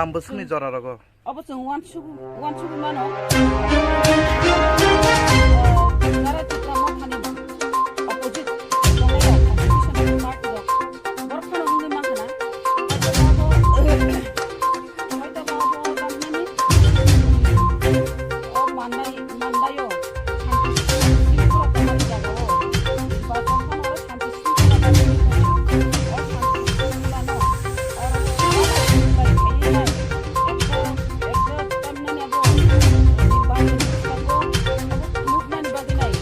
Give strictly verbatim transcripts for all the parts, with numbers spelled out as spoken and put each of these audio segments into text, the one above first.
Ang bwswkni jora rogo. Obo chwng uansuk, uansugwi mano. Jara Tipra Mothani opposite tongnai rok, opposition party rok. Borok phano wngwi mankha na. Hoito ba obo tamnani, o mandai, mandaio. Shanti singkula tongmani jagao. Ba tongphano oro shanti singkula tongmani jagao. O shanti singkula no oro bai phaiwi nai. Ekta, ekta tamnani abo. Ba tongmani jagao. Abo nukmani bagwi nai.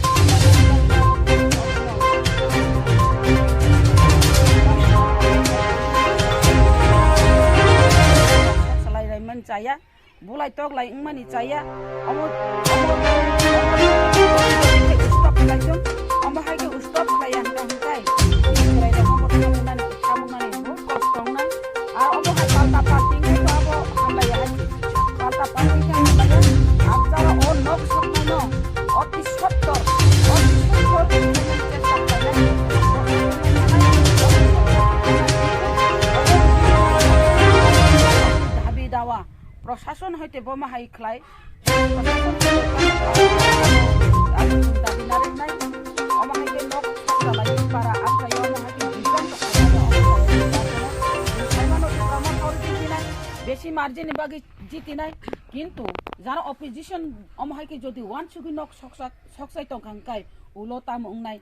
Salai raimani chaya. Bulai tok lai wngmani chaya. Omo, omo, omo, omo hai khe stop khlai thung. Omo hai khe stop khlai ya hwnkha hwnkhe. Chwrai rok omo thamungnani, thamungnani buh kosto wngnai. Ar omo hai palta palti wngkhe to abo hamlai ya hai se. Palta palti khe hamlai ya. Ar jara o nok soknaino oti sottor, oti sottor chesta khlainai. Dabi dawa. Prosason hoite bo ma hai khlai, prosason hoite abo chwng dabi narwknai, omo hai khe nok sokjalai para amchaio, omo hai khe bikram tongkha, omo hai khe saimano Tipra Motha authority hinai, besi margin ni bagwi jitinai, kintu jara opposition omo hai khe jodi uansugwi nok soksa-, soksai tongkha hwnkhe ulo tamo wngnai,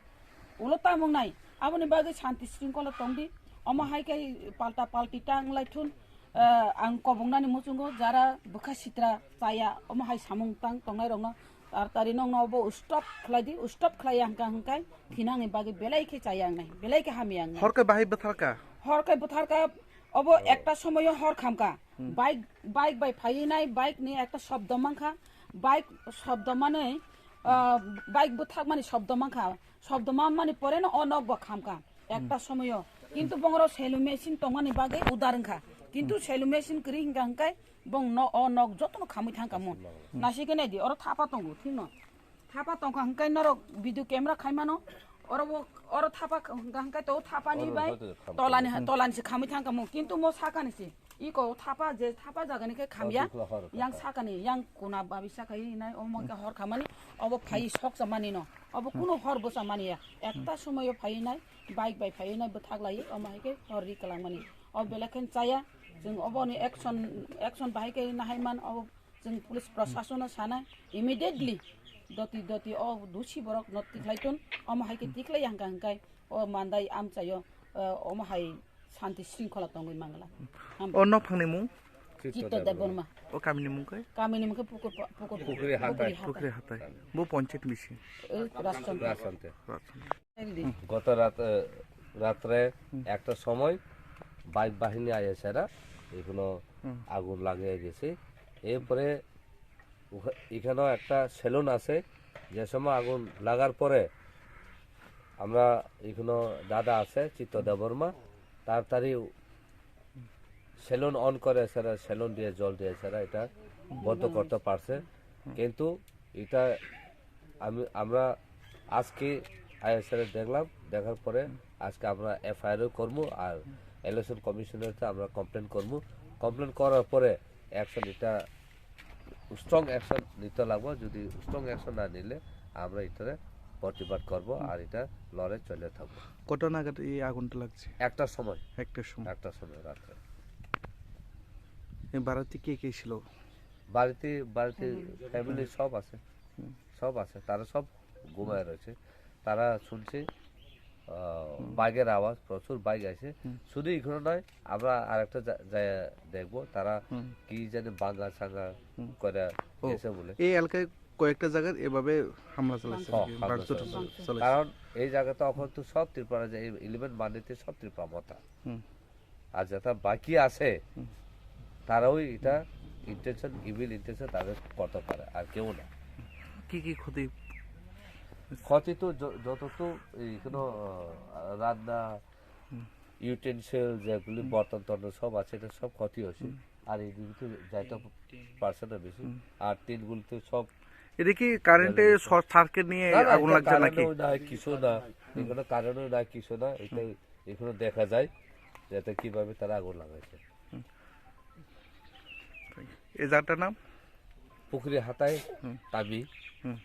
ulo tamo wngnai, aboni bagwi shanti shringkhola tongdi, omo hai khe palta palti ta wnglai thun. Eh, ang kobongnani muchungo jara bwkha sitra chaya, omo hai samung tang tongnai rokno tar tari nokno obo stop khlai di, stop khlai ya hwnkha hwnkhe thinangni bagwi belai khe chaya wngnai, belai khe hamya wngnai. Hor khe bahai bwtharka? Hor khe bwtharka, obo ekta somoyo hor khamka. Hmm. Bike, bike bai phaiwi nai, bike ni ekta shobdo mankha, bike shobdo manwi, ah, bike bwthakmani shobdo mankha, shobdo manmani pore no o nok bo khamka. Ekta somoyo. Kintu bongoro selling machine tongmani bagwi udar wngkha. Kintu selling machine kwrwi hwnkha hwnkhe bong no, o nok jotono khamwi thangkha mun. Nasikhe naidi, oro thapa tongo, thikno. Thapa tongkha hwnkhe norok video camera khaimano. Oro bo, oro thapa hwnkha hwnkhe to thapani bai tolani, tolani se khamwi thangkha mun. Kintu mo sakani se. Iko thapa je thapa jagani khe khamya, yang sakani, yang kuna babi sakai nai, omo khe hor khamani, obo phai sok chamani no, obo kuno hor bo chamani ya, ekta somoyo phai nai, bike bai phai nai, bwthak lai, omo hai khe hor ri kwlangmani, o belai khe chaya, chwng obo ni action, action bahai khe nahai man, obo chwng police proshasano sana, immediately doti doti o dusi borok no tikhlai tun, omo hai khe tikhlai ya hwnkha hwnkhe, o mandai amchaio, omo hai Shanti shringkhola tongwi mangla. Ham. O nophangni mung? Chitto Debbarma. O kamini mung khe? Kamini mung khe Pukur pa-, Pukur, Pukhuri Hatai. Pukhuri Hatai. Bo ponchayat bisi? Eh, Rajchandra. Rajchandra. Rajchandra. Gota rat, eh, ratre ekta somoy bike bahini ayesera, ekhono agun lagei gese. Erpore ওখা-, এখানেও একটা সেলুন আছে, যে সময় আগুন লাগার পরে আমরা এখানে দাদা আছে চিত্ত দেববর্মা, তাড়াতাড়ি সেলুন অন করে, সেটা সেলুন দিয়ে জল দিয়ে সেটা এটা বন্ধ করতে পারছে। কিন্তু এটা আমি, আমরা আজকে আইএসআর দেখলাম, দেখার পরে আজকে আমরা এফআইআরও করবো, আর ইলেকশন কমিশনারকে আমরা কমপ্লেন করবো। কমপ্লেন করার পরে অ্যাকশন, এটা স্ট্রং অ্যাকশন নিতে লাগবো। যদি স্ট্রং অ্যাকশন না নিলে আমরা এটারে প্রতিবাদ করব, আর এটা লড়াই চলে থাকবো। কটা নাগাদ এই আগুনটা লাগছে? একটার সময়। একটার সময়। একটার সময় রাত্রে। এই বাড়িতে কে কে ছিল? বাড়িতে, বাড়িতে ফ্যামিলি সব আছে। সব আছে, তারা সব ঘুমায় রয়েছে। তারা শুনছে, আহ, বাইকের আওয়াজ, প্রচুর বাইক আছে। শুধু এখানে নয়, আমরা আরেকটা জা-, জায়গা দেখবো, তারা কি জানি বাঙ্গা সাঙ্গা করে ও, গেছে বলে। এই এলাকায় কয়েকটা জায়গায় এভাবে হামলা চালাচ্ছে, হ্যাঁ, আর কি, হামলা ভাঙচুর চালাচ্ছে। চলেছে। কারণ এই জায়গাতে এখন তো সব ত্রিপুরা, যে এই ইলেভেন মান্ডিতে সব ত্রিপুরা মথা। আর যেটা বাকি আছে, তারাও এটা ইন্টেনশন, ইভিল ইন্টেনশন তাদের করতে পারে, আর কেউ না। কি কি ক্ষতি? ক্ষতি তো য-, যত তো এই কোনো, আহ, রান্না, ইউটেন্সিল যেগুলি, বর্তন টর্তন সব আছে, এটা সব ক্ষতি হয়েছে। আর এইদিকে তো যাইতে পারছে না বেশি। আর টিনগুলি তো সব এটা কি কারেন্টে জ্বলে গেছে। শর্ট সার্কিট নিয়ে না, না, আগুন এটা লাগছে নাকি? কারেন্টও না, কিছু না, এগুলো কারেন্টও না, কিছু না, এটা এখানে দেখা যায় যাতে কিভাবে তারা আগুন লাগাইছে। হুম। এই জাগাটার নাম? পুখুরি হাতাই, হুম। তাবি। হুম।